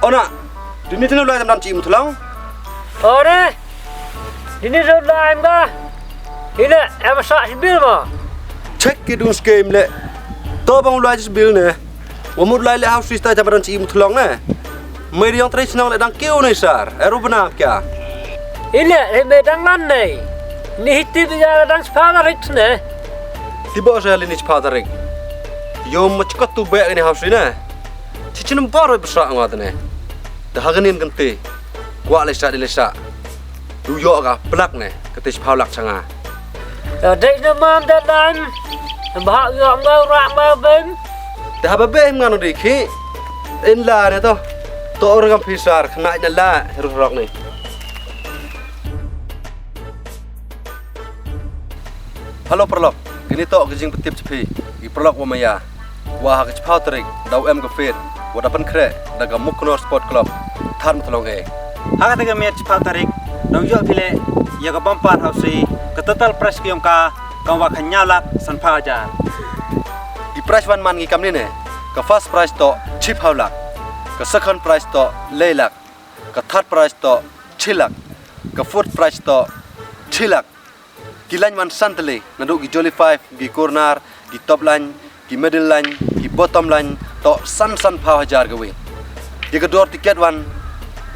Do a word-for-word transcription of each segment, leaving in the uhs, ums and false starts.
Ona, dini tene lai tam dam chi muthlong. Ore, dini ro lai em ka. Hile, em sa si bil mo. Check ki dun scheme le. To bang lai chi bil ne. Wa mut lai le house sista jam dam chi muthlong ne. Mei riong tre chnong le dang kiu ne sar. Eru bna kya. Hile, he me dang lan ne. Ni hiti bi ya dang spha tarik ne. Ti bo sa le ni spha tarik. Yo mo chkot tu be ni house ne. Chi chi number bsa ngwa tene. Da haganin kan te. Kwa le sa di le sa. Du yo ka plak ne. Ka te spha lak changa. Da de na mam da dan. Ba yo ma ra ma bem. Da ba bem ngano di ki. In la ne to. To or gam phi sar khna na la ru rok ni. Hello paralok, kini to ka jingpyntip cha phi, i paralok wa maya, wa ha ka chiphaw tarik, daw em ka fete, wa da pynkhreh, da ka Muknor Sport Club, Thadmuthlong A. Ha kata ka miet chiphaw tarik, daw yoh phi le, ya ka bumper housie, ka total prize ka yong ka, ka wa khyndai lak sanphaw hajar. Ki prize wan man ki kamni ne, ka first prize to chiphaw lak, ka second prize to le lak, ka third prize to chi lak, ka fourth prize to chi lak. Ki line wan san tylli, naduh ki jolly five, ki corner, ki top line, ki middle line, ki bottom line, to san sanphaw hajar ka wi. Ya ka dor ticket wan,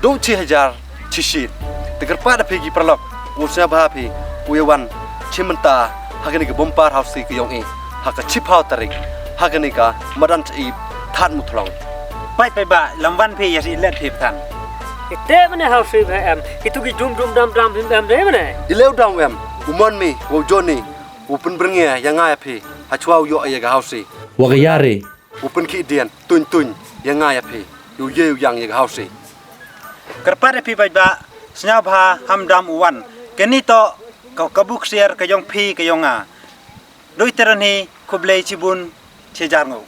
du chi hajar, chi shit. Te kyrpad da phi ki paralok, u sngewbha phi, u ya wan, chi mynta, ha kani ka bumper housie ka yong i, ha ka chiphaw tarik, ha kani ka madan Chaib, Thadmuthlong. Pait pait ba, lam wan phi ya si let phi pthan. Ite mane housie ba em, kitu ki dum dum dam dam phim em de mane. Ileu dam em, u mon mi, wa u Johnny, u pynbring ya, ya nga ya phi, ha chwa u yoh ya ka housie. Wa ka yare. U pynkhih dian, tuñ tuñ, ya nga ya phi, u ye u yang ya ka housie. Kyrpad da phi pait ba, sngewbha, ham dam u wan, kani to, ka, ka buk siar, ka yong phi, ka yong nga. Doi teron hi, khublei chibun, chi jar ngo.